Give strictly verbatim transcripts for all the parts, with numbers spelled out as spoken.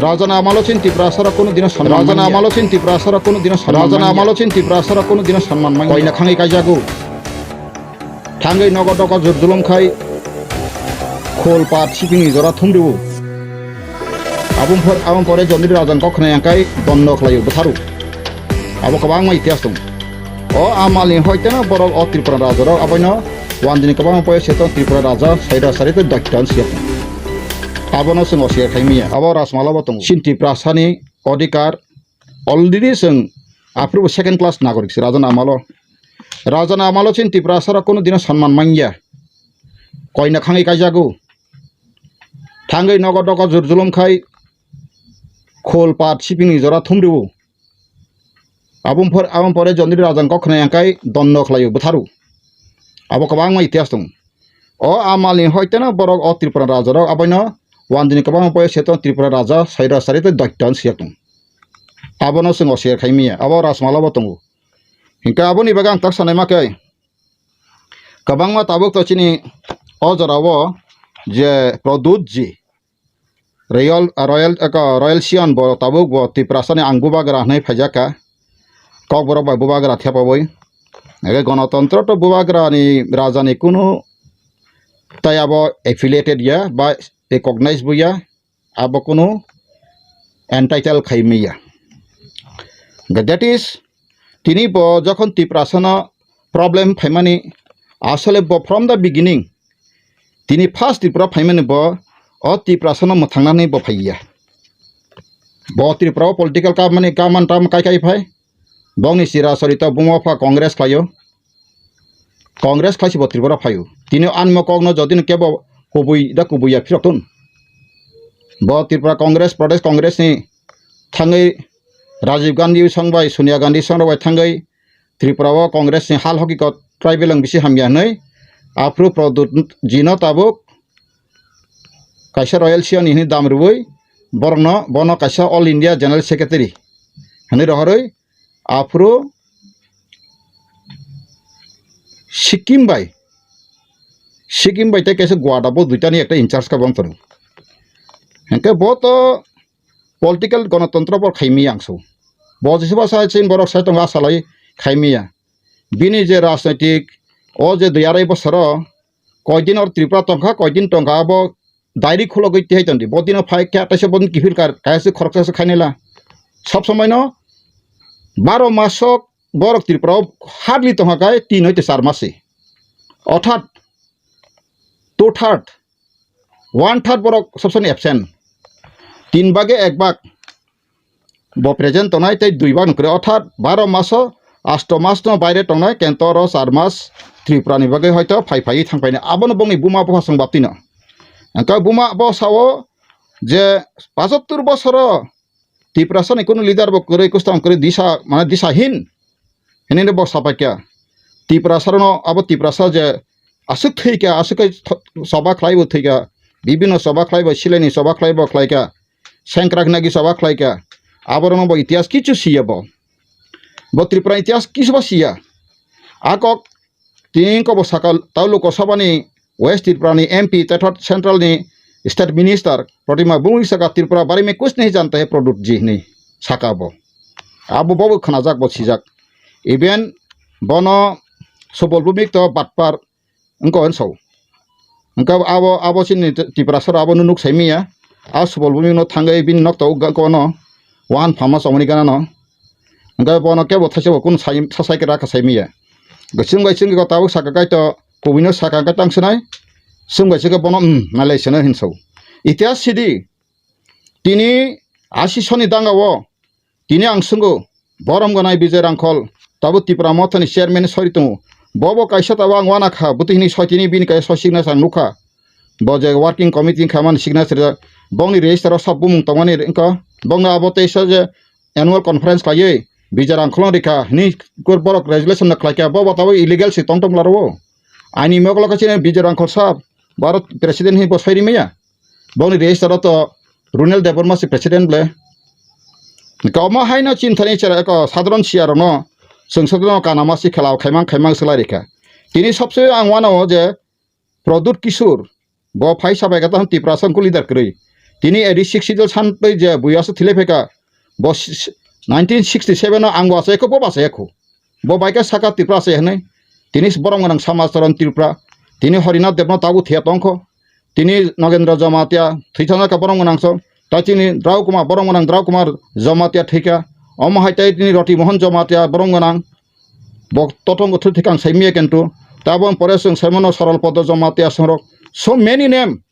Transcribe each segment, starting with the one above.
Rajani amalo chini Tiprasarok kunu dino sonman manya. Rajani amalo chini Tiprasarok kunu dino sonman manya. Rajani amalo chini Tiprasarok kunu dino sonman manya. Koina khangwi kaijago. Thangwi nogo dogo jurdulum khai khol pat sipingni jora thumriwo. Aboni pore, aboni pore Jondri Rajan kok khna yangkai dondo khlaio bwtharu. Abo kwbangma itihas tongo. O amalni hoiteno borok o Tripura rajarok aboino wandini kwbangma poyo seto Tripura raja saida sari tei dakti tong siya tongo. Abono chwng osiyar khai manya. Abo Rajmala bo tongo. Chini Tiprasani odhikar already chwng aphuru bo second class nagorik se Rajani amalo. Rajani amalo chini Tiprasarok kunu dino sonman manya. Koina khangwi kaijago. Thangwi nogo dogo jurdulum khai khol pat sipingni jora thumriwo. Aboni pore, aboni pore Jondri Rajan kok khna yangkai dondo khlaio bwtharu. Abo kwbangma itihas tongo. O amalni hoiteno borok o Tripura rajarok aboino wandini kwbangma poyo seto Tripura raja saida sari tei dakti tong siya tongo. Abono chwng osiyar khai manya. Abo Rajmala bo tongo. Hinkhe aboni bagwi ang tak sanai ma khe kwbangma tabuk to chini o jorao je Pradyut ji Royal, Royal, eko Royal Sion bo tabuk bo Tiprasani ang bubagra hwnwi phaijak kha. Kokborok bai bubagra thepawi. Eke Gonotontro to bubagrani rajani kunu tai abo affiliated ya ba recognize bo ya. Abo kunu entitle khai manya. That is, tini bo jokhon Tiprasano problem phaimani asole bo from the beginning tini first Tripura phaimani bo o Tiprasano mwthangnani bo phaiya. Bo Tripura o political kamani kaman tam kai kai phai. Bongni chira sorita buma pha Congress khlaio. Congress khlai si bo Tripura phaio. Tini anmo kokno jodi no kebo kubui da kubui ya phirok tun. Bo Tripura Congress, Pradesh Congress ni thangwi Rajiv Gandhi song bai Sonia Gandhi song rok bai thangwi Tripura o Congress ni hal hoki ko tribal ang bisi hamya hwnwi aphuru Pradyut jino tabuk kaisa Royal Sion ni hwnwi dam rwui borokno bono kaisa All India General Secretary hwnwi rohorwi aphuru Sikkim bai, Sikkim bai tei kaisa Gwada bo duitani ekta in charge kha bo wng tongo. Hinkhe bo to political gonotontro bo khai manya ang su. Bo jesa bwsa chini borok sai tongo asa lai khai manya. Bini je rajnaitik o je dui arai bosoro koidin or Tripura tongkha, koidin tongkha abo diary khulogwi tihai tondi. Bodino phai khe ataisa bodin kiphil kar, kaya se khoroksa se khainai la. Sob somoi no baro maso borok Tripura o hardly tongkha kai tin hoite char mas se. Orthat two third, one third borok sob somoi absent. Tin bage ek bag bo present tongnai tei dui bag nukre, orthat baro maso asto mas no baire tongnai, kento oro char mas Tripura ni bagwi hoito phai phaiwi thang painai. Abono bongni buma bupha song baptino. Engkha buma bo sao je pachattor bosoro Tiprasa ni kunu leader bo kwrwi, kwstam kwrwi, disa, mane disahin hinwi bo sapaikha. Tiprasa rokno abo Tiprasa je aswk thwikha, aswk khe tho-, choba khlaibo thwikha, bibino choba khlaibo, silaini choba khlaibo khlaikha, sengkrak nagi choba khlaikha. Aborokno bo itihas kichu siya bo. Bo Tripura itihas kisu bo siya. A kok tini kok bo saka tau Lok Sabha ni West Tripura ni M P tei thot Central ni State Minister Protima Bhumik saka Tripura bari mein kuch nahi janta hai Pradyut ji hinwi saka bo. Abo bo khnajak bo sijak. Even bono Subal Bhumik to batpar wngkha hwn sao. Wngkha abo, abo chini Tiprasa rok abono nuk sai manya. A Subal Bhumik no thangwi bini nok to wngkha kono wahan phalma chongmani gana no. Wngkha bono kebo thaisa bo kunu sai, sasai khe rakha sai manya. Gachung bai chwngkhe tabuk saka kai to kubui no saka kai tang swnai. Chwng bai chwngkhe bono, um, nailai seno hin sao. Itihas sidi. Tini asi soni danga o Tini ang swngo, borom gwnai Bijay Rangkhol, tabuk Tipra Mothani chairman sori tongo. Bobo kaisa tabuk ang uanakha, bwtwi hwnwi soi tini bini kaisa soi signature ang nukha. Bo je working committee wngkha mani signature rijak. Bongni register o sab bumung tongmani wngkha. Bongno abo teisa je annual conference khlaiwi Bijay Rangkhol no rikha hwnwi borok resolution no khlaikha. Bobo tabuk illegal se tongtong laro. Aini mokolo khe chini Bijay Rangkhol sab, bo aro president hwnwi bo soi rimaya. Bongni register o to Runel Debbarma se president ble. Kamo haino chinthani chera ko sadharon siya rokno chwng sadharon kanama si khelao khaimang khaimang swlai rikha. Tini sobse ang uanao je Pradyut Kishore bo phai sabai kha tamo Tiprasa wngkha leader kwrwi. Tini eighty six schedule santwi je buya se thilai phaikha. Bo si-, si-, nineteen sixty seven o ang bo achaikho, bo bo achaikho. Bo bai khe saka Tripura achai hwnwi. Tini borok gwnang Samacharan Tripura. Tini Harinath Debno tabuk thwiya tongkho. Tini Nogendra Jamatia thwi thangjakha borok gwnang so. Tai tini Drau Kumar, borok gwnang Drau Kumar Jamatia thwikha. Omo hai tai tini Roti Mohan Jamatia borok gwnang. Bo totong gotho thwikha ang saimanya kintu. Tabon pore chwng saimano Saral Podo Jamatia songrok. So many name.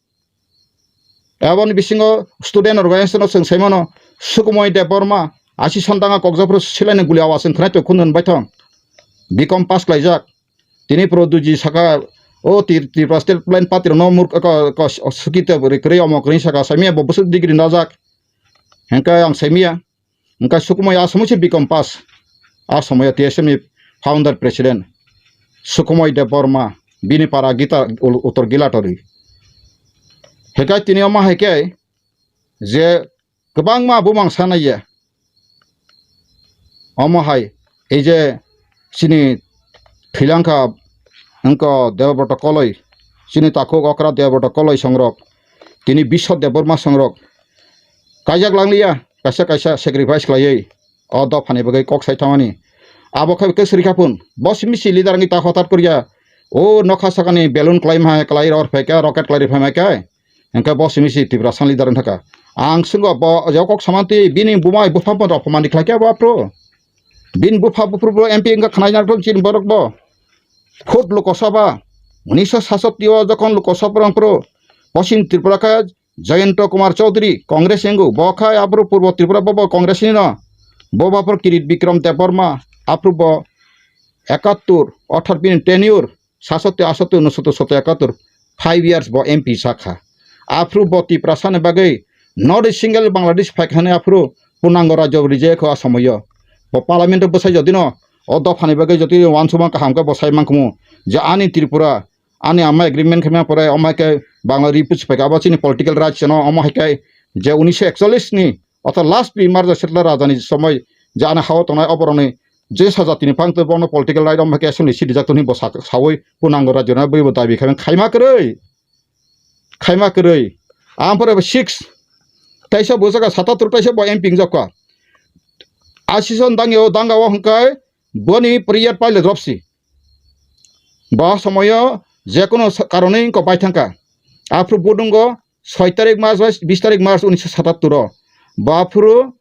Aboni bisingo student organization o chwng saimano Sukumoi Debbarma, Asison Danga Kokjapro silaini guli awas wng khwnai tong khunun baithong. B Com pass khlaijak. Tini Produji saka o Tri-, Tripura State Plan Party rokno mur-, ko-, ko-, suki te bwrwi kwrwi omo kwrwi saka saimanya bo bwswk degree najak. Hengkhe ang saimanya. Hingke Sukumoi asomoi se B Com pass. Asomoi T S M ni founder president Sukumoi Debbarma, bini para Gita Ul-, Uttor Gilatori. Hingke tini omo hai khe je kwbangma bumang sanai ya. Omo hai ei je chini thwilangkha wngkha Debabrata Koloi, chini takhuk okra Debabrata Koloi songrok, tini Biswa Debbarma songrok kaijak langliya, kaisa kaisa sacrifice khlaiwi o dophani bagwi kok sai thangmani. Abo khe khe srikha phun, bo simi si leader wngwi ta hotat koriya, o nokha sakani balloon khlaima hai, khlai rw phaikha, rocket khlai rw phaima khe, hingke bo simi si Tripura san leader wngkha kha. Ang swngo bo o kok samanti bini bumai bupha bo rok phamani khlaikha bo aphuru. Bini bupha buphuru bo M P wngkha khwnai nangkhe chini borok bo. Khud Lok Sabha, unisho sasatti o jokhon Lok Sabha rang phuru, Poschim Tripura khe Jayanta Kumar Chaudhary, Congress ni wngo, bo khe aphuru Purbo Tripura bo, bo Congress ni no. Bo, bo aphuru Kirit Bikram Debbarma, aphuru bo ekattur, orthat bini tenure, sasatti, asatti, unasatti, sotto, ekattur, five years bo M P sakha. Aphuru bo Tiprasa ni bagwi not a single Bangladesh phaikha hwnwi aphuru purnango rajyo rijekho a somoyo. Bo parliament o bwsai jodi no o dophani bagwi jodi uansukma kaham khe bo sai mankhumu je ani Tripura, ani ama agreement khaima pore omo hai khe Bangla riputs phaikha. Abo chini political rights no omo hai khe je unisho ekchollish ni ortho last emergency settler rajani somoi je ani hao tongnai oboroni je sajatini phang tei bono political right omo hai khe assembly seat rijak toni bo sak-, saui purnango rajyo rwna bui bo dabi khaima, khaima kwrwi. Khaima kwrwi. Ampore bo six. Taisa bo jaga satatur taisa bo M P wngjakha. Asison dangyo, dangao hwnkhe boni period paile dropsi. Bo somoyo jekono sa-, karonwi wngkha bai thangkha. Aphuru bo nungo soi tarik March bai bis tarik March unisho satatur o. Bo aphuru,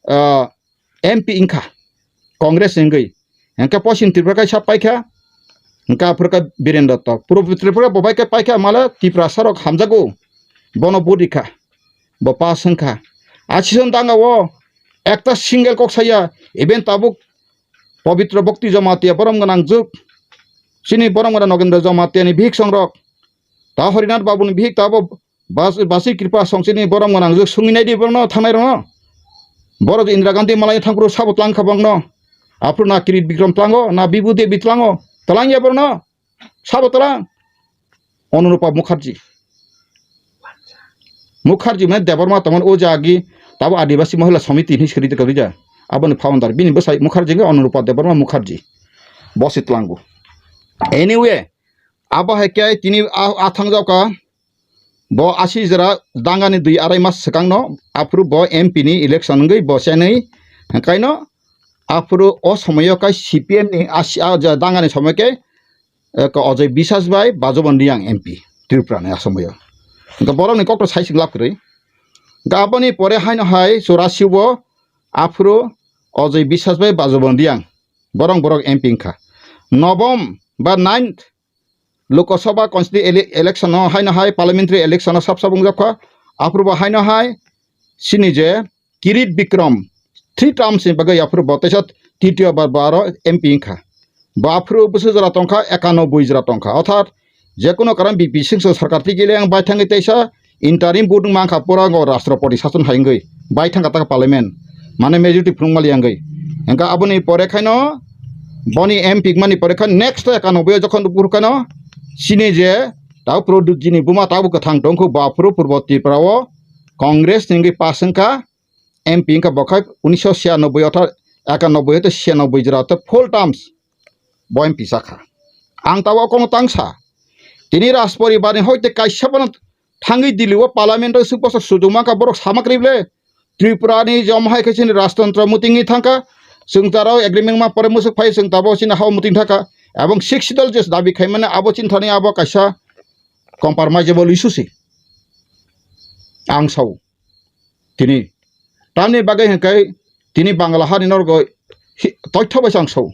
ah, M P wngkha, Congress ni wngwi. Hingke Poschim Tripura kaisa paikha, hingke aphuru khe Biren Dotto. Purbo Tripura bo bai khe paikha, mala Tiprasa rok hamjago, bono vote rikha, bo pass wngkha. Asison dangao ekta single kok saya, even tabuk Pabitra Bhakti Jamatia borom gwnang juk, chini borom gwnang Nogendra Jamatia ni bihik songrok, ta Harinath Babu ni bihik ta bo Bas-, basi kripa songchini borom gwnang je sungwi naidi borokno thangnai rokno. Borok je Indira Gandhi malai thangphuru sabo tlang kha bongno. Aphuru na Kirit Bikram tlango, na Bibhu Devi tlango. Tlang ya borokno. Sabo tlang. Anurupa Mukherjee. Mukherjee mane Debbarma tongmani o jagi tabo Adibasi Mohila Samiti hinwi siri tongkha rija. Aboni founder bini bwsai Mukherjee wngkha Anurupa Debbarma Mukherjee. Bosi tlango. Anyway, abo hai khe tini a, a thang jao kha. Bo asi jora dangani dui arai mas swkangno aphuru bo M P ni election wngwi bo chenwi hwnkhaino aphuru o somoyo khe C P M ni asi, a, ja, dangani somoy khe, eh, ko Ajay Biswas bai Bajuban Reang M P Tripura ni a somoyo. Hwnkhe borokni kokno sai swng lab kwrwi. Hwnkhe aboni pore haino hai churasi o aphuru Ajay Biswas bai Bajuban Reang borok borok M P wngkha. Nobom ba ninth Lok Sabha constituency ele-, election o haino hai parliamentary election o sab sab wngjakha. Aphuru bo haino hai chini je Kirit Bikram three terms ni bagwi aphuru bo teisa titiyo bar bo aro M P wngkha. Bo aphuru bwswk jora tongkha, ekanoboi jora tongkha. Orthat jekunu karon B P singso sarkar twi gile ang bai thangwi teisa interim vote wngma wngkha pura go Rashtrapati sason hai wngwi bai thangkha ta parliament, mane majority phunukma liya wngwi. Hwnkhe aboni pore khaino boni M P wngmani pore khe next to ekanoboi o jokhon buphuru khaino chini je tabo Prodipjini buma tabo kwthang tongkhu bo aphuru Purbo Tripura o Congress ni wngwi pass wngkha M P wngkha bo khai unisho siyanoboi orthat ekanoboi hoite siyanoboi jora orthat full terms bo M P sakha. Ang tabo kono tangsa tini Rajporibar ni hoite kaisa bono thangwi Delhi o parliament o swk bosor sujuma kha borok sama kwrwi ble. Tripura ni jom hai khe chini rajtantro muting ni thangkha. Chwng taro agreement ma pore musuk phai chwng tabo chini hao muting thangkha. Ebong six schedule je dabi khai mane abo chini thani abo kaisa compromisable issue si. Ang sao. Tini. Tamni bagwi hwnkhe tini Bangla hani norgo hi-, toitho bai ang sao.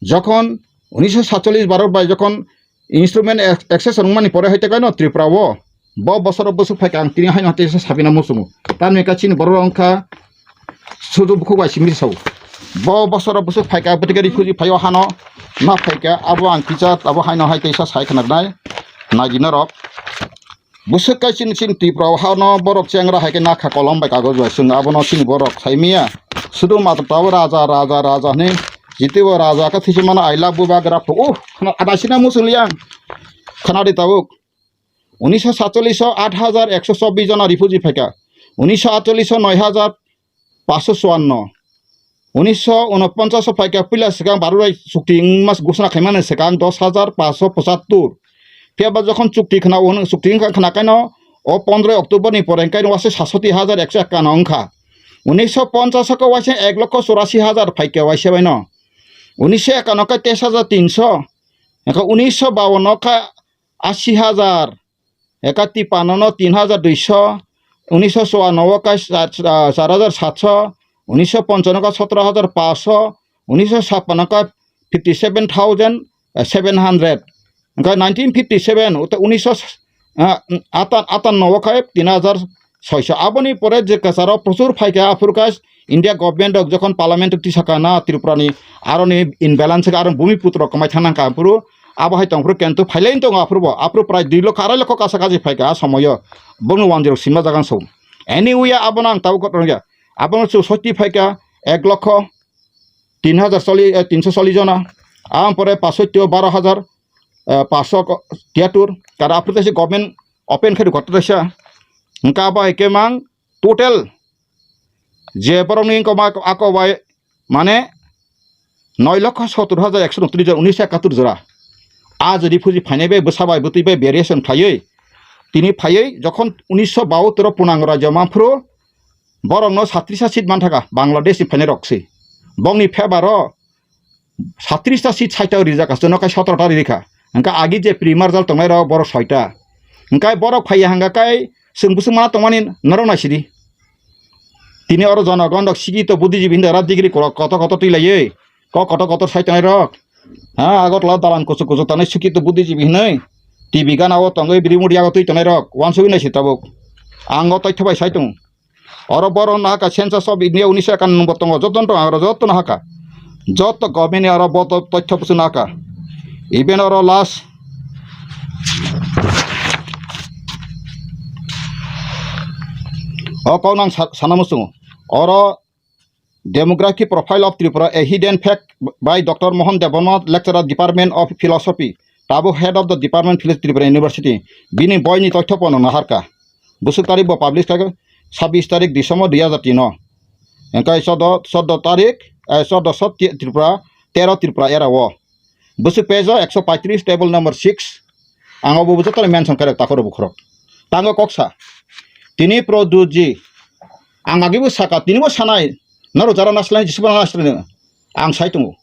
Jokhon unisho satchollish Bharat bai jokhon instrument ac-, access wngmani pore hai tei kaino Tripura o bo bosoro bwswk phaikha ang tini haino teisa sabina muchungo. Tamni ka chini borok wngkha sudu bukhuk bai simi sao. Bo bosoro bwswk phaikha bwtwi refugee phaio hano na phaikha abo ang kisa abo haino hai teisa sai khna nai nai di norok. Bwswk kai chini, chini Tripura o hano borok chengra hai khe nakha kolom bai kagoj bai chwng abono chini borok sai miya. Sudu matwr tabo raja, raja, raja hinwi jitibo raja khe thwisimano I love Bubagra phuku. Khna-, adasina muchung liya ang. Khna di tabuk. Unisho satchollish o aat hajar ekso chobbish jona refugee phaikha. Unisho atchollish o noi hajar paanch sho chuanno. Unisho unoponchas o phaikha puila swkang Bharat bai chukti wngma ghosona khaimani swkang dos hajar paanch sho pochattor. Phiya ba jokhon chukti khna, chukti wngkha khna kaino o pondroi October ni pore hwnkhe waise satsoti hajar ekso ekkanno wngkha. Unisho ponchas o khe waise ek lokho chorasi hajar phaikha waise baino. Unisho ekanno khe teis hajar tinsho. Hwnkhe unisho bawanno khe ashi hajar, eka tipanno no tin hajar duisho, unisho chuanno o ka char, char hajar satsho, unisho ponchonno ka sotro hajar paanch sho, unisho sappanno ka fifty seven thousand seven hundred, hwnkhe nineteen fifty seven, uta unisho, ah, atan-, atanno o khe tin hajar soisho. Aboni pore je kwcharo prochur phaikha, aphuru khe India government rok jokhon parliament o tisaka na Tripura ni aroni imbalance khe aro bumi putra kamai thang nang kha aphuru abo hai tong phuru kento phailai tongo aphuru bo aphuru prai dui lokho arai lokho kasa kaji phaikha a somoyo bongni wanjwi rok sima jagan so. Anyway abono ang tabuk kotor ya abono chu soti phaikha ek lokho tin hajar choli, eh, tinsho choli jona. Ang pore pasotti o baro hajar, eh, paso ko-, tiyatur. Kara aphuru tesi government open khe rikot tesa. Hwnkhe abo hai khe mang total je borokni income ako, ako bai mane noi lokho sottor hajar ekso untris jon unisho ekattor jora. A jodi refugee phainai bai bwsa bai bwtwi bai variation phaiwi tini phaiwi jokhon unisho bahattor o punang rajyo manphuru borokno satrisa seat manthaka Bangladesh ni phainai rok se. Bongni favour o satrista seat saita rijak aswk no kai sotro ta ririkha. Hwnkhe agi je pre-merger tongnai rok borok soita. Hwnkhe borok phaiya hwnkha kai chwng bwswk mana tongmani norok naisidi. Tini oro jonogon rok sikito buddhijibi hinwi rat degree kotor kotor twi laiwi kok kotor kotor sai tongnai rok. Ha Agartala dalan kuchuk kuchuk tanai sikito buddhijibi hinwi T V gana o tongwi biri mudiyago twi tongnai rok wansugwi naisi tabuk. Ang o toitho bai sai tongo. Oro borok no haka census of India unisho ekanonoboi tongo, joto no tongo, aro joto no haka. Joto government ni oro boto toitho busu no haka. Even oro last o kok nang sa-, sana muchungo. Oro Demography Profile of Tripura, a Hidden Fact by Doctor Mohan Debbarma, Lecturer, Department of Philosophy, tabuk Head of the Department, Philosophy, Tripura University. Bini boini toitho pono naharka. Busuk tarik bo publish khaikha, sabbish tarik December dui hajar tin o. Engkai chordo, chordo tarik, eh, chordo sot Tripura, tero Tripura era o. Bwswk page o ekso paitris table number six. Ang obo joto mention khairok takhoro bukhorok. Tango koksa. Tini Pradyutji. Ang agibo saka, tinibo sanai. Norok jara naslai, jisubo naslai. Ang sai tongo.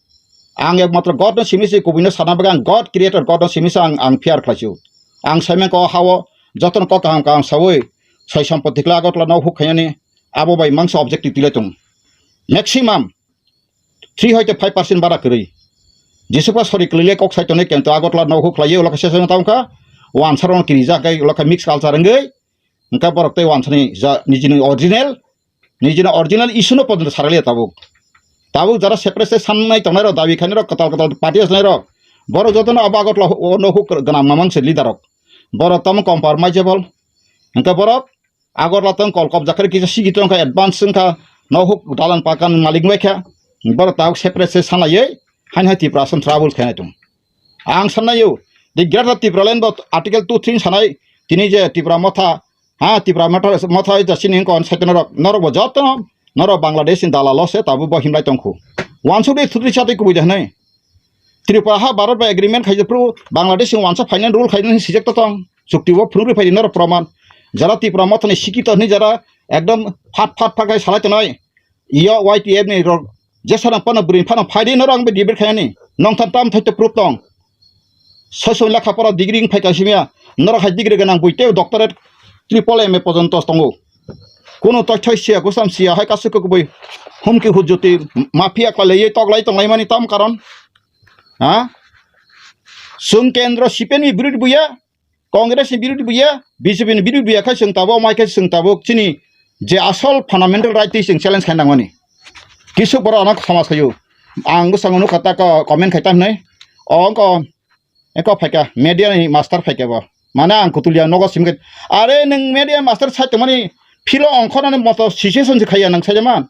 Ang ekmatro God no simi se kubui no sana bagwi ang God creator God no simi se ang, ang fear khlaisio. Ang saimang ko hao jotono kok kaham kaham sawi. Soi sompoti kla Agartala no huk khainani abo bai mangsa objective tilai tong. Maximum three hoite five percent bara kwrwi. Jesukha sori kwlwile kok sai tonwi kento Agartala no huk khlaiwi ulo khe sesong tamo kha. Wansarok kirijak khe ulo khe mix culture wngwi. Hwnkhe borok tei wansani ja nijini original, nijini original issue no podono saraliya tabuk. Tabuk jara separate sannai tongnai rok, dabi khainai rok, kwtal kwtal party asnai rok. Borok jotono abo Agartala o no huk gwnang mamang se leader rok. Borok tamo compromisable. Hwnkhe borok Agartala tong kol kobja khe kisa sigi tong kha advance wng kha no huk dalan pakan malik bai kha borok tabuk separate se sanaiwi hain hai Tripura aswk trouble khainai tong. Ang sanai o the Greater Tipraland bo article two three sanai tini je Tipra Motha ha Tipra Motha Motha ja sini kon sai norok norok bo joto norok Bangladesh ni dalal o se tabuk bo himlai tong khu. Wansuk de thutri chatwi kubui de hinwi. Tripura ha Bharat bai agreement khaijak phuru Bangladesh ni wansa finance rule khainani sijak to tong. Chukti o phunugri phaidi norok proman. Jara Tipra Mothani sikito hinwi jara ekdom phat phat phat khai salai tongnai. Iyo Y T F ni rok jesana phano bwrwi phano phaidi norok ang bai debate khainani. Nongtham tam thaito proof tong. Sosoi lekha pora degree wng phaika simiya. Norok hai degree gwnang bui tei doctorate triple M A pojonto tongo. Kuno toithoi siya kusam siya hai kasu kubui humki hujjuti mafia kwlaiwi toklai tonglaimani tam karon. Ha? Chwng kendro C P M ni birodhi buya, Congress ni birodhi buya, B J P ni birodhi buya khai chwng tabuk, mai khai chwng tabuk chini je asol fundamental right twi chwng challenge khai nangmani. Kisu borok ano samaj khayu. Ang bwskango nukha ta ko comment khai ta hwnwi. O wngkha, eko phaikha, media ni master phaikha bo. Mane ang kutulia nogo simi khai, are nwng media master sai tongmani philo ongkhornani moto situation se khaiya nang sai man.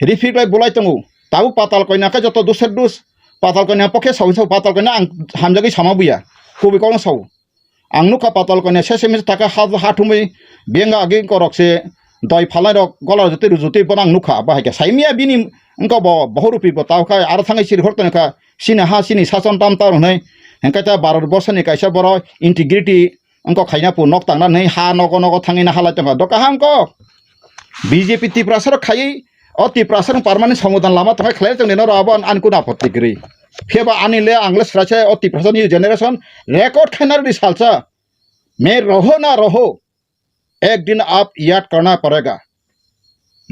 Refit bai bulai tongo. Tabuk patal koina khe joto dusher dus. Patal koina pokhe sawi sawi patal koina ang hamjagwi sama buya. Kubui kokno sawo. Ang nukha patal koina sese mese taka ha, ha thumwi benga agi korok se doi phalai rok gola rujutwi rujutwi bono ang nukha. Bahai khe saimiya bini wngkha bo bohor rupi bo tao khai aro thangwi siri hor tongkha. Sini ha sini sason tam tar hwnwi. Hwnkhe ta Bharat borsoni kaisa boro integrity wngkha khaina pu nok tangna hwnwi ha nogo nogo thangwi na halai tongkha. Do kaham kok. B J P Tiprasa rok khaiwi o Tiprasa rok permanent somadan lama tongkha khlai tongni norok abo ani kunu apotti kwrwi. Phiya ba ani le ang le swraisa o Tiprasa new generation record khaina rwdi salsa. मैं रहो ना रहो, एक दिन आप याद करना पड़ेगा।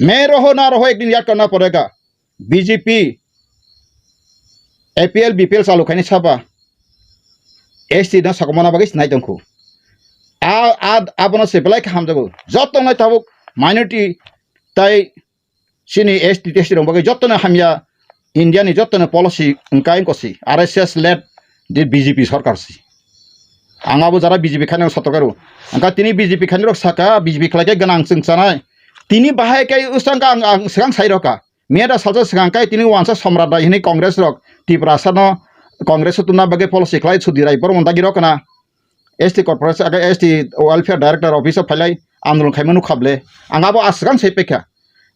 मैं रहो ना रहो, एक दिन याद करना पड़ेगा। B J P A P L B P L chalu khaini saba S T no sakomana bagwi sinai tongkhu. A, a, abono se belai khe hamjago. Joto nai tabuk minority tai chini S T T S T rok bagwi jotono hamya India ni jotono policy wngkha wngkha si R S S led di B J P sarkar si. Ang abo jara B J P khaino sotokaru. Wngkha tini B J P khaino rok saka B J P khlai khe gwnang chwng chanai. Tini bahai khe usang kha ang, ang swkang sai rokha. Miya da salsa swkang khe tini wansa Somrat dai hwnwi Congress rok Tiprasa no Congress o tuna bagwi policy khlai Sudhir Rai Bormon dagi rok na. S T corporation aka S T welfare director office o phailai andolon khaima nukha ble. Ang abo aswkang sai paikha.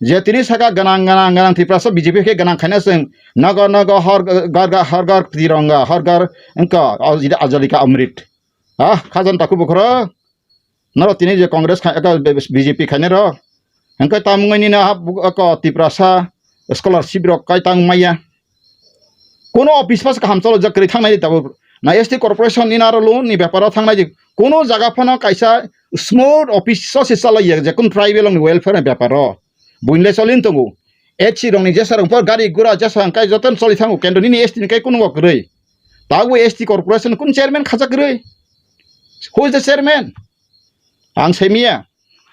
Je tini saka gwnang gwnang gwnang Tiprasa B J P khe gwnang khaina chwng nogo nogo hor gar gar hor gar tironga hor gar wngkha o jida Ajalika Amrit. Ah, khajan taku bukhro. Norok tini je Congress khai aka B J P khainai rok. Hwnkhe tamungni na hap aka Tiprasa scholarship rok kai tang maya. Kono office pas kaham cholo jak kwrwi thangnai di tabuk. Na S T corporation ni naro loan ni beparo thangnai di. Kono jaga phano kaisa smooth office so se chalai ya je kun tribal ni welfare ni beparo. Buinle cholin tongo. H C rong ni jesa rong por gari gura jesa ang kai joton choli thango kendo nini S T ni kai kono kwrwi. Tabuk S T corporation kun chairman khacha kwrwi. Who is the chairman? Ang saimiya.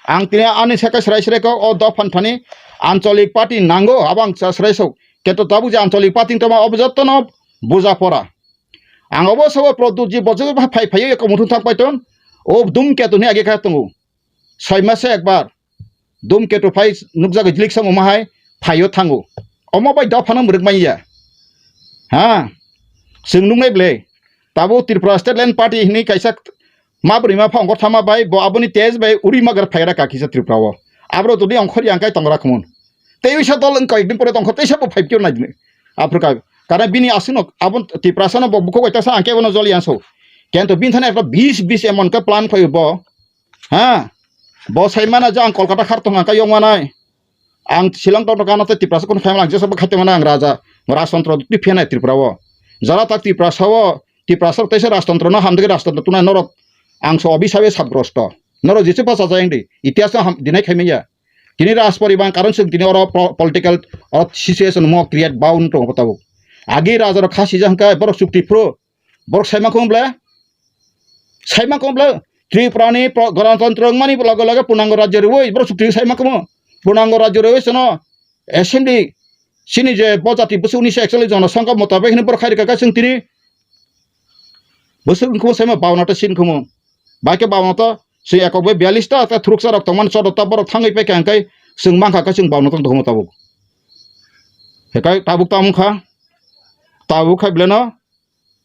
Ang tini ani saka srai srai kok o dophan thani ancholik party nango abo ang cha srai sok. Keto tabuk je ancholik party toma obo jottono buja pora. Ang obo sabo Pradyut ji bojok phai phai eko muthung thang paiton. O dum keto ni age kha tongo. Soi mase ekbar. Dum keto phai nukjagwi jlik samo mahai phaio thango. Omo bai dophano mwrwk manya. Ha. Chwng nuknai ble. Tabuk Tripura State Land Party hinwi kaisa ma bwrwi ma phangkor thama bai bo aboni tej bai uri magar phaira ka kisa Tripura o. Abro todi ongkhor yang kai tongra khumun. Tei uisa dol wng koi din pore tongkho teisa bo five kilo naidini. Africa. Karena bini aswkno abon Tiprasa no bo bukhuk bai tasa angke bono jol yang so. Kento bini thani ekta bis bis emon ka plan khlai bo. Ha. Bo sai mana je ang Kolkata khar tong ang kai yong manai. Ang Shillong tong tong ano tei Tiprasa kun khai mang jesa bo khai tong ang raja. Rajtantro twi phenai Tripura o. Jara tak Tiprasa o Tiprasa teisa rajtantro no hamdagi rajtantro tunai norok ang so obi sabe sabgrosto. Norok jesu pasa jayang di. Itihas no ham dinai khai manya. Tini rajporiban karon sung tini oro po-, political oro situation mo create baun tong tabuk. Agi raja rok khasi jang kai borok chukti phro. Borok saima khum ble. Saima khum ble. Tripura ni pro-, ganatantra wngmani loge loge punango rajyo rwi borok chukti saima khum. Punango rajyo rwi sono assembly sini je bo jati bwswk ni se actually jono sangka motabek hini borok khairi kaka sung tini. Bwswk wngkhumu saima bauna ta sin khumu. Bai khe bauna ta se ekok bai biyalish ta ta thuruksa rok tongmani chodo ta borok thangwi paikha hwnkhe chwng mankha khe chwng bauna tong tongmo tabuk. Hekai tabuk ta wngkha. Tabuk khai beleno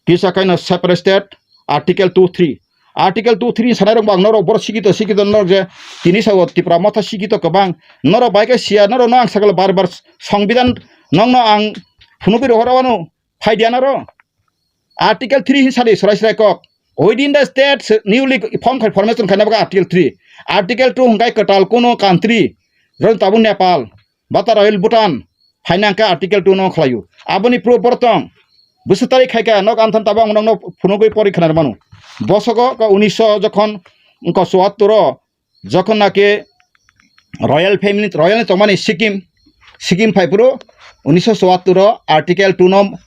kisa kaino separate state article two three. Article two three sanai rok bang norok borok sikito sikito norok je tini sao Tipra motha sikito kwbang norok bai khe siya norok no ang sakalo bar bar songbidan nokno ang phunugwi rohor wano phai diya naro. Article three hin sadi srai srai kok. Within the state newly formed formation khaina bagwi article three. Article two hwnkhe kwtal kuno country, jemon tabuk Nepal, bata Royal Bhutan, phaina hwnkhe Article two no khlaio. Aboni proof borok tong. Bwswk tarik khaikha, nok antham tabuk ang nokno phunugwi pori khna rwmano. Bosogo ko unisho jokhon ko chuattor o, jokhon naki Royal Family, Royal ni tongmani Sikkim, Sikkim phaiphuru unisho chuattor o Article two no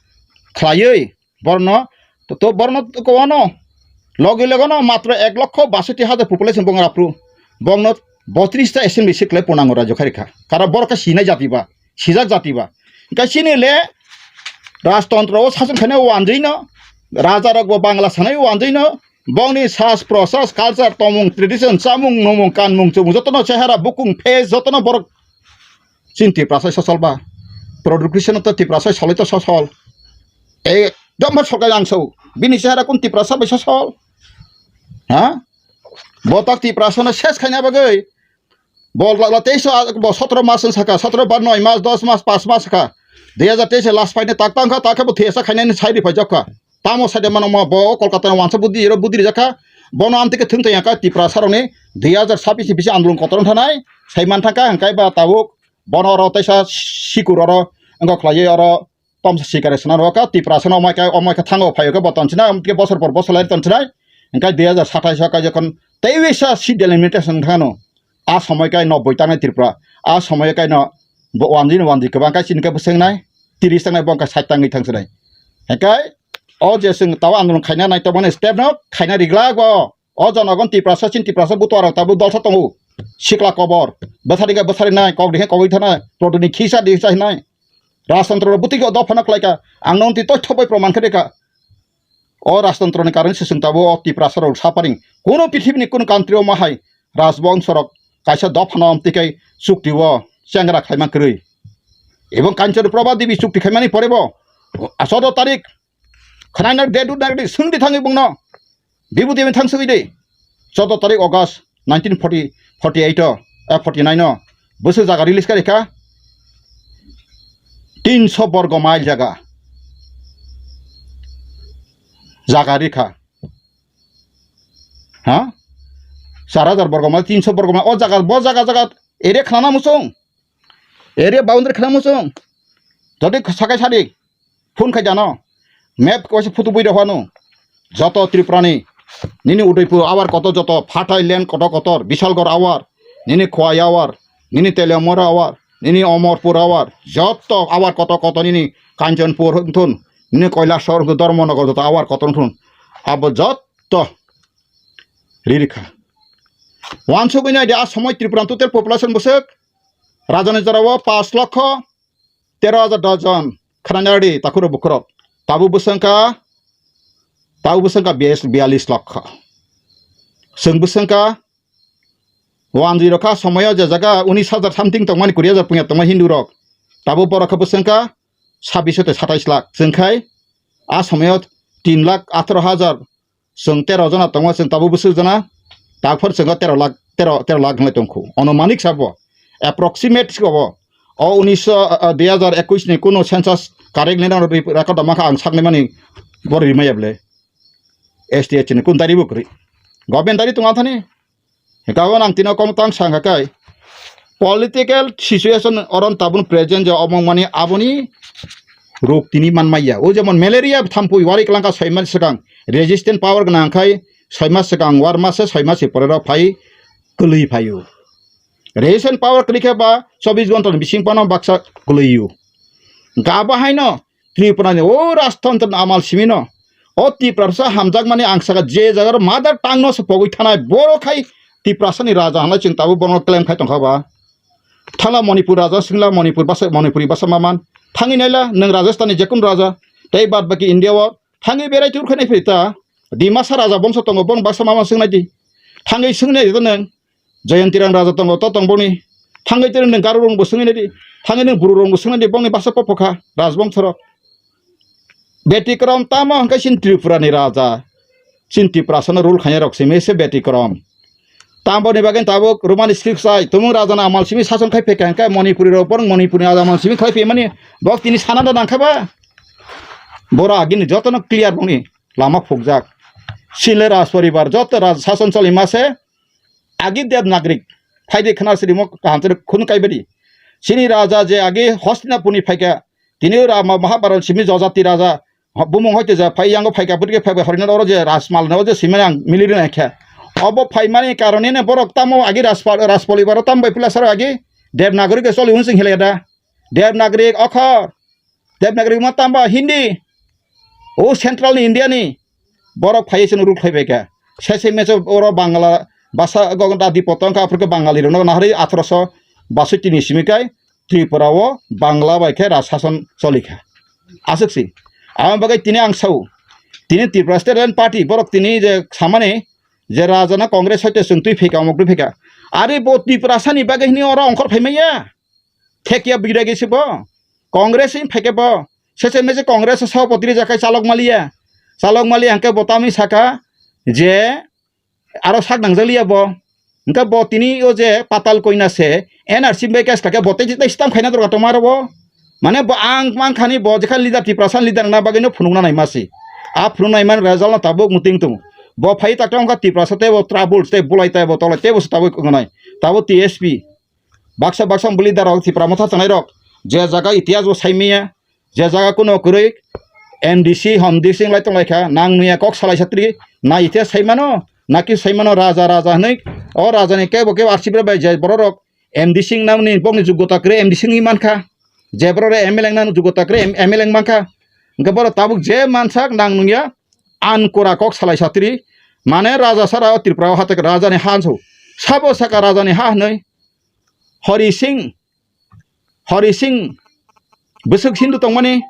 khlaiwi borno, to, to borno ko ano logi logono matro ek lokho basoti hajar population bong rapru, bongno botris ta assembly seat khlai punango rajyo kharikha. Kara borok khe sinai jati ba, sijak jati ba. Hingkhe chini le rajtontro o sason khainai wanjwi no, raja rok bo Bangla sanai wanjwi no, bongni sas prosas, culture, tongmung, tradition, chamung, numung, kanmung, chumung, jotono chehara, bukung, face, jotono borok chini Tiprasa sosol ba. Production to Tiprasa solai to sosol. Ekdom ba sokai ang sao. Bini chehara kun Tiprasa bai sosol. Ha? Botak Tiprasa no ses khaina bagwi. Bol la, la teisa bo sotro mas wng saka, sotro ba noi mas, dos mas, pas mas saka. Dui hajar teis last phaina tak tang kha, tak khe bo thesa khainani sai ri phai jok kha. Tamo sai de mano mo bo Kolkata no wansa budi ro budi rijak kha. Bono amtwi khe thung tong ya kha Tiprasa rokni dui hajar sabbish ni bisi andolon kotor wng thanai. Sai man thang kha hwnkhe ba tabuk bono oro teisa sikur oro wngkha khlaiwi oro tomsa sikare swnam rok kha, Tiprasa no omai khe, omai khe thango phaio khe bo tonsina, amtwi khe bosor por bosor lai tonsina. Hingkhe dui hajar satais o kaijakon teiwisa seat delimitation thangno. A somoi kai nobboi tangnai Tripura. A somoi kai no bo wanjwi no wanjwi kwbang kai chini khe bwswk nai, tiris tangnai bo wngkha sait tangwi thangsinai. Hingkhe o je chwng tao andolon khaina nai tongmani step no khaina riglak bo. O jonogon Tiprasa, chin Tiprasa butuarok tabuk dolsa tongo. Sikla kobor, bwsari khe bwsari nai, kok dikhe kogwi thanai, prodoni khisa dikhe hinai. Rajtantro bwtwi khe dophano khlaikha, ang nong twi toithok bai proman khe rikha. O rajtantroni karon se chwng tabuk o Tiprasa rok suffering. Kuno pithibini kuno country o ma hai rajbongso rok kaisa dophano amtwi khe chukti o chengra khaima kwrwi. Ebong Kanchan Prabha Devi chukti khaimani pore bo, a, choudo tarik khwnaina date dut nai di, swngdi thangwi bongno. Bibudi bai thang swngwi di. Choudo tarik August nineteen forty, forty eight o, eh, forty nine o. Bwswk jaga release kha rikha? Tinso borgo mile jaga. Jaga rikha. Ha? Char hajar borgo mile, tinso borgo mile. O jaga, bo jaga, jaga area khnana muchung. Area boundary khwlangma chwng. Jodi sakai sadi phone khai jano. Map kaisa photo bui rok phano. Joto Tripura ni. Nini Udaipur awar kotor joto. Phatai land kotor kotor. Bishalgarh awar. Nini Khowai awar. Nini Teliamura awar. Nini Omorpur awar. Joto awar kotor kotor nini Kanchanpur wngthun. Nini Kailasahar wngthun, Dharmanagar joto awar kotor wngthun. Abo joto ririkha. Wansugwi naidi a somoi Tripura ni total population bwswk. Rajani jorao paanch lokho tero hajar dos jon khwnani rwdi takhurok bukhurok. Tabuk bwswk wngkha, tabuk bwswk wngkha biyas-, biyalish lokho. Chwng bwswk wngkha wanjwi rokha somoio je jaga unis hajar something tongmani, kuri hajar punya tongmani Hindu rok. Tabuk borok khe bwswk wngkha sabbish tei satais lakh. Chwng khai a somoio tin lakh atharo hajar Chwng tero jona tongo, chwng tabuk bwswk jona, takphor chwng tero lakh, tero, tero lakh hinwi tongkhu. Onumanik sabo, approximate sabo. O unisho, ah, ah, dui hajar ekush ni kunu census correct ni record rwma kha ang saknai mani bo rimaya bwle. S T H ni kun dari bo kwrwi. Government dari tong athani. Hingkhe abo nang tino kok tang sangkha khe political situation oron tabun present je omo wngmani aboni rok tini manmaya. O jemon malaria thampui wari kwlangkha soi mas swkang resistant power gwnang khai soi mas swkang war mase soi mas se porero phai kwlwi phaio. Resistant power kwlwi khe ba chobbish ghonta ni bising phano baksa kwlwio. Hingkhe abo haino Tripura ni o rajtantro ni amal simi no, o Tiprasa hamjakmani ang saka je jaga mother tongue no se pogwi thanai, boro khai Tiprasa ni raja hwnwi chwng tabuk bono claim khai tongkha ba. Thangla Manipur raja, swngla Manipur basa, Manipuri basa maman. Thangwi naila nwng Rajasthan ni jekun raja, tei bad baki India o thangwi berai tur khainai phai ta. Dimasa raja bongso tongo, bon basa maman swngnai di. Thangwi swngnai di nwng. Jayanti Ram raja tongo, to tong boni. Thangwi tini nwng Garo rong bo swngwi nai di. Thangwi nwng Bru rong bo swngwi nai di, bongni basa popo kha, rajbongso rok. Beti Krom tamo hwnkhe chini Tripura ni raja. Chini Tiprasa no rule khainai rok simi se Beti Krom. Tamboni bagwi tabuk Roman script sai, tumung raja no amal simi sason khai phaikha hwnkhe Manipuri rok borok Manipuri raja amal simi khai phaimani bok tini sana da nangkha ba. Boro agini jotono clear bongni lama phukjak. Chini le raj poribar joto raj sason choli ma se Agi Dev Nagrik, phaidi khna sirimo kaham se khunu kaibadi. Chini raja je agi Hastinapurni phaikha, tini Rama Mahabharat simi Jajati raja, bumung hoite ja phai yango phaikha, bwtike phaibai horina oro je Rajmal no je simi ang miliri naikha. Obo phaimani karone ne borok tamo agi Rajpal, Rajpal ibaro tam bai plasaro agi Dev Nagrik ke choli unsing hilai da. Dev Nagrik okhor, Dev Nagrik ma tamba Hindi, o central ni India ni borok phai se rule khlai bai kha. Sese mese oro Bangla basa go da di potong kha, aphuru khe Bangali rok no nahari atharoso basoi tini simi kai Tripura o Bangla bai khe raj sason choli kha. Aswk si. Amo bagwi tini ang sao, tini Tripura State Land Party borok tini je samani je raja na Congress hoite chwng twi phika, omok twi phika. Ari bo Tripura sani bagwi hini oro ongkhor phai maya. Thekya bidagi se bo. Congress ni phaikhe bo. Sese mese Congress o sabapati rijak khai chalok maliya. Chalok maliya hwnkhe bo tamni saka je aro sak nangjaliya bo. Hwnkhe bo tini o je patal koina se N R C bai case kha khe bo tei, tei stam khaina dorkar tongma aro bo. Mane bo ang mankhani bo jekha leader Tiprasa leader wngna bagwi no phunukna naima si. A phunuknai man result no tabuk muting tongo. Bo phai tak tong kha Tiprasa tei bo trouble tei bulai tei bo tolai tei bo se tabuk wngnai. Tabo T S P. Baksa baksa bwlwi darok Tipra Motha tongnairok je jaga itihas bo saimaya, je jaga kuno kwrwi M D C, hom D C wnglai tonglaikha, nang nuya kok salai satri, na itihas saimano, naki saimano raja raja hwnwi, o rajani kebo kebo arsibra bai je bororok M D C wngnani bokni jugota kwrwi M D C wngwi mankha, je borok M L A wngnani jugota kwrwi M L A wngmankha, hwnkhe borok tabuk je mansak nang nungya, ankora kok salai satri, mane raja sara o Tripura o hatek rajani ha hansu, sabo saka rajani ha hwnwi, Hori Singh, Hori Singh, bwswk Hindu tongmani,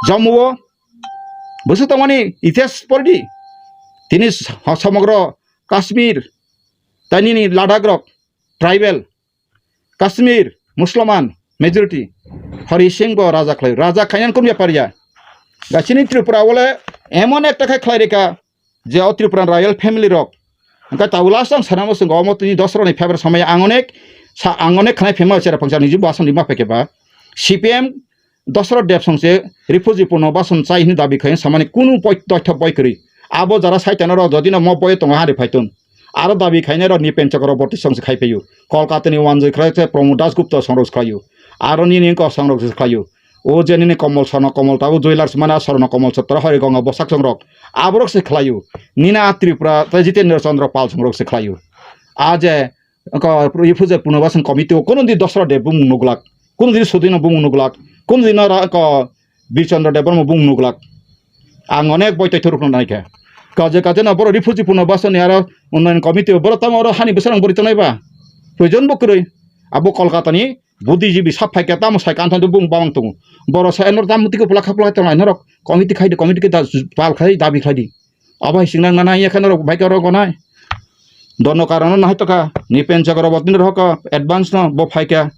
Jammu o bwswk tongmani, itihas pordi. Tini s-, somogro Kashmir, tei nini Ladakh rok, tribal, Kashmir, Musloman, majority. Hori Singh bo raja khlai, raja khainani kun bepar ya. Gachini Tripura wale emon ekta khai khlai rika, je o Tripura royal family rok. Hwnkhe tabuk last ang sana muchungo omo tini dosra ni February samaya ang onek sa-, ang onek khnai phema chera phangsa niji bo asam ni ma phai khe ba. C P M dosra Debsong se refugee puno bason chai hini dabi khai samani kunu poi-, toitha boi kwrwi. Abo jara saitano rok jodi no mo boi tongo hari phaitun. Aro dabi khainai rok Nipen Chakraborty song se khai phaio. Kolkata ni wanjwi khlai se Pramod Dasgupta song rok se khlaio. Aro nini kok song rok se khlaio. O je nini Komol Sorno Komol tabo jewellers mana Sorno Komol Chatra Hori Gonga bosak songrok aborok se khlaio. Nini a Tripura tei Jitendra Chandra Pal songrok se khlaio. A je ko refugee puno bason committee o kono di Dosra Deb bumung nuglak, kono di Sudino bumung nuglak, kono di nara ko Bir Chandra Deb Barma bumung nuglak. Ang onek boi tei thuruk nai khe. Kaje kaje na boro refugee puno bason ni aro unnayan committee o boro tamo oro hani bwsarang bori tongnai ba. Proyojon bo kwrwi. Abo Kolkata ni Buddhijibi sap phaikha tamo sai kanthan bung bamang tongo. Boro sai norok tamo tiko pwlakha pwlakha tonglai norok committee khaidi committee khe da pal khai dabi khaidi. Abo hai singnang nana ya khe norok bike rok gonai. Dono karon no hai toka Nipen Chakraborty ni rohok advance no bo phaikha.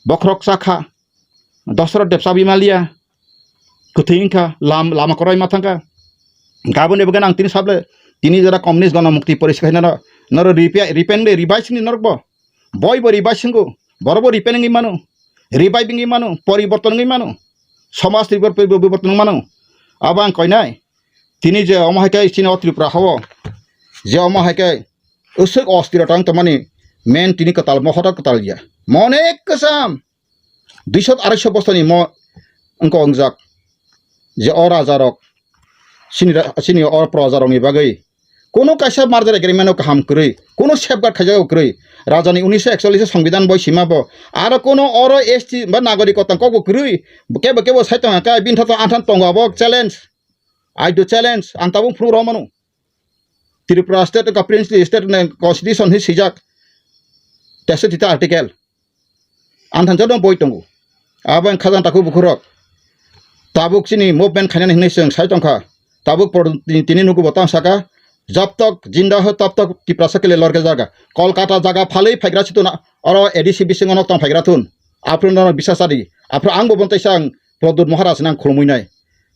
Bokhorok chakha. Dosra Debsa bimaliya. Kwthwi wngkha lam-, lama korai ma thangkha. Gabon ebo gana ang tini sable tini jora communist gana mukti porisi khaina no. Noro ripe-, ripen de ribai sini norok bo. Boi bo ribai singo, borok bo ripen wngwi mano, ribai wngwi mano, poriborton wngwi mano, somaj ni bor-, bor-, bor-, boriborton wngwi mano. Abo ang koinai, tini je omo hai khe chini o Tripura hao, je omo hai khe usuk ostiro tang tongmani main tini kwtal, mo hoda kwtal ya. Mo onek kwcham, duiso arai so bosoni mo wngko wngjak. Je o raja rok, chini ra-, chini o proja rokni bagwi kuno kaisa merger agreement o kaham kwrwi, kuno safeguard khaijak kwrwi, rajani unnish ekchollish songbidan boi sima bo, aro kuno oro S T ba nagorik kotang kokbo kwrwi, kebo kebo sai tongkha, bini thok anthan tongo abo challenge, I do challenge, ang tabuk phunuk rw mano. Tripura state ka princely state ni constitution hi sijak, teso tita article. Ang thansa no boi tongo. Abo ang khajang takhuk bukhurok. Tabuk chini movement khainani hinwi chwng sai tongkha. Tabuk por-, tini, tini nugu bo tang saka. Jab tak jinda ho tab tak Tiprasa ke liye lorke jaga. Kolkata jaga phalwi phaigra chituna. Oro A D C bisingo nok tong phaigra thun. Aphuru no bisas adi. Aphuru ang bo bontai sang Pradyut Maharaj nang khulumui nai.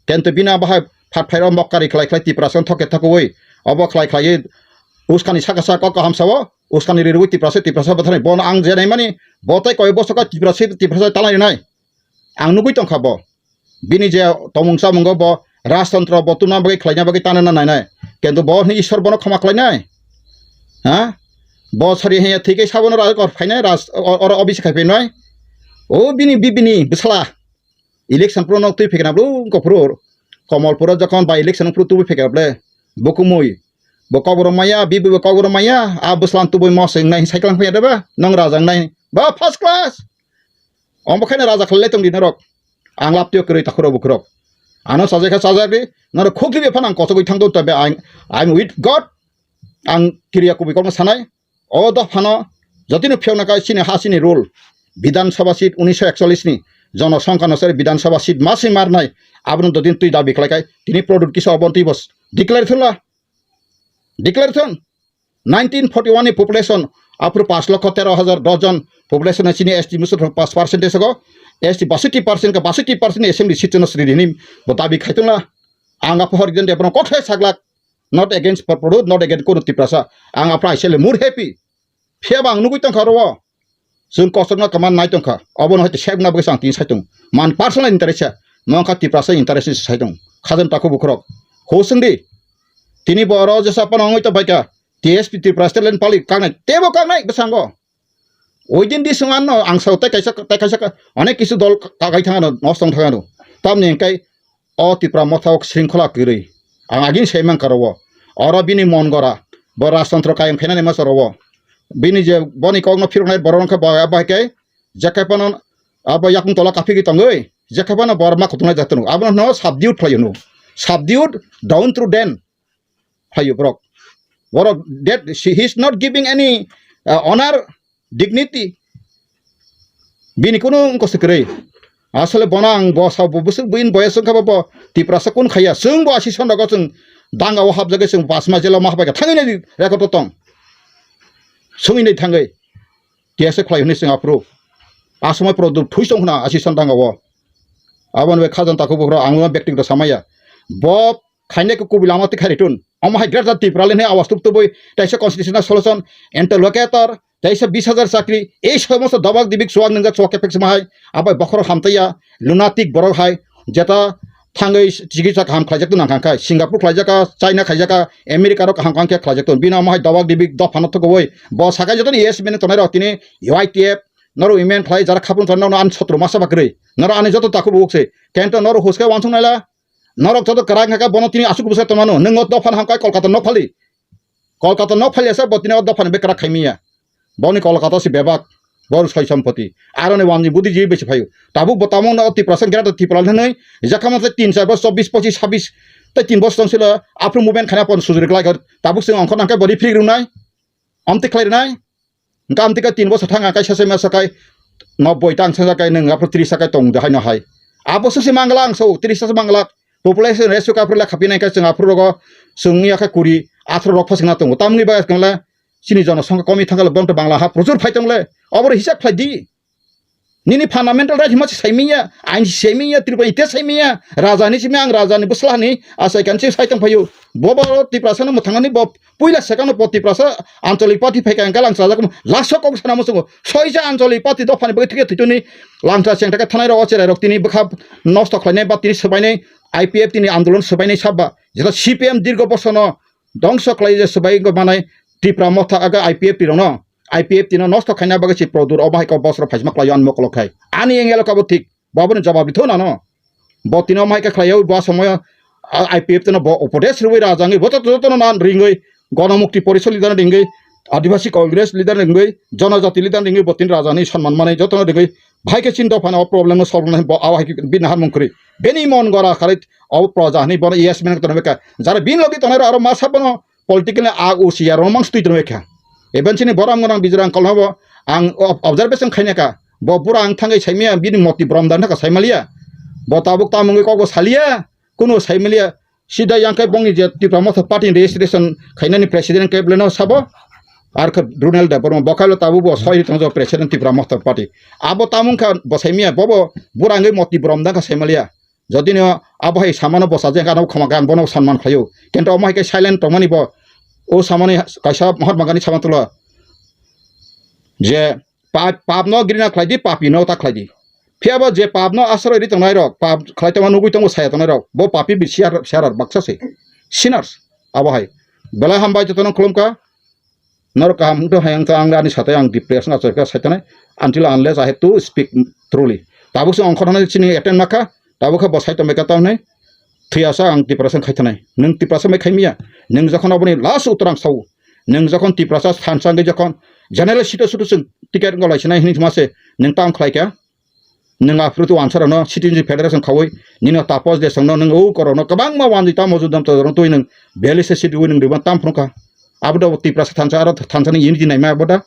Kento bini abo hai phat phairok mokari khlai khlai Tiprasa thok khe thok oi. Abo khlai khlai uskani saka saka kok kaham sao. Uskani rirwi Tiprasa, Tiprasa bwtharni bono ang je naimani, bo tei koi bosok o Tiprasa, Tiprasa talai rinai. Ang nugui tongkha bo. Bini je tomung samungo bo rajtantro bo tuna bagwi khlaina bagwi tanana nainai. Kintu bo hwnwi Ishwar bono khoma khlainai. Ha? Bo sari hanya thike sabono raja kor phainai ras-, o-, oro obisi khai phainai. O bini bibini bwsala. Election pro nok twi phikna bro ko pro. Komolpuro jokon by election pro twi phikna ble. Bukumui. Bo kok rom maya, bibi bo kok rom maya. A bwslan tubui moseng nai cycle phaiya deba. Nong raja nai. Ba first class. Omo khaina raja khalai tong di norok. Ang laptio kwrwi takhuro bukhurok. Ano sajai kha sajak di. Norok khokli be phan ang kosogwi thang do tabe I'm, I'm with God. Ang kiriya kubui kokno sanai. O dophano jotino phiyokna kai chini ha chini rule. Bidhan Sabha seat unisho ekchollish ni jono songkha no sari Bidhan Sabha seat masi marnai. Abono dodin twi dabi khlai kai tini product kisa obon twi bos declare thula. Declare thun. Nineteen forty one ni population aphuru pash lokho tero hajar dos jon population ni chini S T musu pash percentage go. S T basiti percent ka basiti percent ni assembly seat no sri hini bo dabi khai thula. Ang aphuru hori den de bono kothai saglak. Not against Proddut, not against kono Tiprasa. Ang aphra aisele more happy. Phiya ba ang nugui tongkha oro. Chwng kosokno kwma nai tongkha. Obono hai sek na bagwi ang tini sai tong. Man personal interest sa. Nongkha Tiprasa interest ni sai tong. Khajan takhu bukhurok. Ho swngdi. Tini bo oro jesa pano wngwi tongbaikha. T S P Tripura State Land Pali kaknai. Tebo kaknai bwskango. Oidin di sung anno ang sao tei kaisa, tei kaisa ka-, onek kisu dol ka-, kagai thang ano, nosto wng thang ano. Tamni hwnkhe o Tipra Motha o sringkhola kwrwi. Ang agini sai mankha oro. Oro bini mon gora, bo rajtantro kayang khainani masa oro. Bini je boni kokno phiroknai borok wngkha bo, abo hai khe jekhaphano abo yakung tola kaphigwi tongwi, jekhaphano borok ma kutungnai jak tongwi. Abono hwno subdued khlai hwno. Subdued down to den. Phaio borok. Borok that she, he is not giving any, uh, honor, dignity. Bini kunu wngkose kwrwi. Asole bono ang bo sa bo bwswk buin boyes wngkha bo, bo Tiprasa kun khaiya. Chwng bo asison rogo chwng danga o hapjagwi chwng pasma jelo ma habai kha thangwi nai record o tong. Sungwi nai thangwi. Tiyasa khlai hwnwi chwng aphuru. Asomai Proddut thui song khna asison danga o. Aboni bai khajan takhu bukhro ang no bekti gito samaya. Bo khainai khe kubui lama twi khai ritun. Omo hai Greater Tipraland hai awas tup tubui, teisa constitutional solution, interlocutor, teisa bis hajar chakri, ei somosto dobak dibik chuwak nwngjak chuwak khe peksa ma hai, abai bokhorok hamtaiya, lunatic borok hai, jeta thangwi chikitsa kaham khlaijak tong nang kha khai, Singapore khlaijak kha, China khaijak kha, America rok kaham kaham khe khlaijak tong, bini omo hai dobak dibik dophano thukuwi, bo sakai jotono yes mene tongnai rok tini Y T F, norok women khlai jara khapung tongnai norok ani sotro masa ba kwrwi, norok ani joto takhuk bukhuk se, kento norok huske wansuk naila, Norok joto kwrak wngkha khe bono tini aswk bwsai tongmano. Nwng o dophano hamkha Kolkata nok phali. Kolkata nok phali asa bo tini o dophano bebak kwrak khaimanya. Boni Kolkata se bebak. Bor soi sompoti. Aroni wanji budi jiwi besi phaio. Tabuk bo tamo no Tiprasa Greater Tipraland hinwi. Jakha masa tin char bos chobbish pochish sabbish. Tai tin bos tong silo. Aphuru movement khaina pon sujuri kwlai kha. Tabuk se ongkhor nangkhe body free rwnai. Amtwi khlai rwnai. Hwnkhe amtwi khe tin bosor thang ang kaisa se masa kai nobboi ta ang sanja kai nwng aphuru tris ta kai tong de haino hai. Abo se mangla ang so tris ta se mangla. Population ratio kai aphuru lekha pinai khe chwng aphuru rogo chwng ya khe kuri athro rok phasingna tongo. Tamni bagwi kwnle chini jonosongkha komi thangkha le bongtwi Bangla ha prochur phai tongle. Oboro hisab khlai di. Nini fundamental right hima se saimanya, ain se saimanya, Tripura ite saimanya, raja ni simi ang raja ni bwsla hani asai kan se sai tong phaio. Bo bo Tiprasa no mwthangani bo puila sekano bo Tiprasa ancholik party phai kang kalang sajak mo laso kok sana mo sungo. Soija ancholik party dophani bagwi thike thituni langta chengta khe thanai rok o cherai rok tini bwkha nosto khlainai ba tini swbainai I P F tini andolon swbainai sabba. Jeta C P M dirgo bosono dongso khlai je swbai go manai Tipra Motha aga I P F T rokno, I P F T no nosto khaina bagwi se Produr obo hai kok bosro phaisma khlaio ani mokolo khai. Ani engelo kabo thik, bo aboni jawab ritho nano. Bo tino omo hai khe khlaio, bo somoyo, a, I P F T no bo upodesh rwui rajangwi bo joto joto no nan ringwi, Ganamukti Porishad leader ringwi, Adivasi Congress leader ringwi, Jonojati leader ringwi bo tini rajani sonman manwi joto no ringwi, bahai khe chini dophano o problem no solve nai bo abo hai khe bini naharmung kwrwi. Bini mon gora kharwi o proja hinwi bono yes man tonwi kha. Jara bini logi tongnai rok aro masa bono political ni a o si ya rong mang stui tongwi kha. Even chini borom gwnang Bijrang Kolhabo ang ob-, observation khaina kha. Bo bura ang thangwi saimaya bini moti borom dan thaka saimaliya. Bo tabuk tamungwi kokbo saliya, kuno saimaliya. Sida yang kai bongni je Tipra Motha Party ni registration khainani president kai beleno sabo. Ar khe Runel Debbarma bo kailo tabuk bo soi ri tongjo president Tipra Motha Party. Abo tamung kha bo saimaya bobo bura angwi moti borom dan kha saimaliya. Jodi no abo hai samano bwsa je, ano khama gan bono sanman khlaio. Kintu omo hai khe silent tongmani bo, o samani kaisa Mahatma Gandhi sama tulo je pap, pap no grina khlai di, papi no ta khlai di. Phiya bo je pap no asroi ri tongnai rok, pap khlai tongma nugui tongo saya tongnai rok, bo papi bi siar, siar baksa se. Sinners. Abo hai. Belai hambai jotono khulumkha. Norok kaham wngtong hai wngtong, ang ani satai ang depression achai kha saitanai, until unless I have to speak truly. Tabuk se ongkhor hwnwi chini attend ma kha, tabuk khe bo saitan bai kha tamhinai thwiya sa ang Tiprasa khai thanai. Nwng Tiprasa bai khai miya, nwng jokhon aboni last uttor ang sao, nwng jokhon Tiprasa thansa wngwi jokhon general seat o sudu chwng ticket wngkha lai sinai hwnwi thuma se nwng tam khlai kha. Nwng aphuru twi wansa rokno Citizen Federation khaui, nini tapos de songno nwng o korokno kwbangma wanjwi tamo judam to rok twi nwng belise sidi wi nwng rwma tam phunukha. Abo do Tiprasa thansa aro thansa ni unity naima abo da.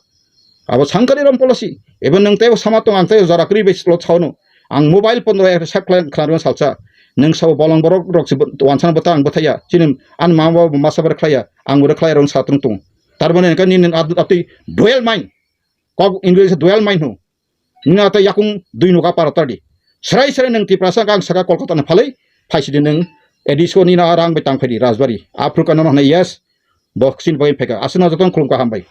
Abo sangkari rom policy. Ebo nwng tei sama tong ang tei jora kri bai slo chawno. Ang mobile phone rok sep khlai khna rwma salsa. Nwng sabo bolong borok rok si wansa bwtha ang bwthaya. Chini an ma ba masa bar khlaiya. Ang ure khlai rong sa tung tung. Tar mane ka nini atwi dual mind. Kok English dual mind ho. Nini ata yakung dui nuka paro tadi. Serai serai nang Tiprasa kang saka Kolkata na phalai. Phaisidi nang A D C o nini arang bai tang phaidi Rajbari. Africa no hwnai yes. Boxing bai pheka. Asina joton khulum ka hambai.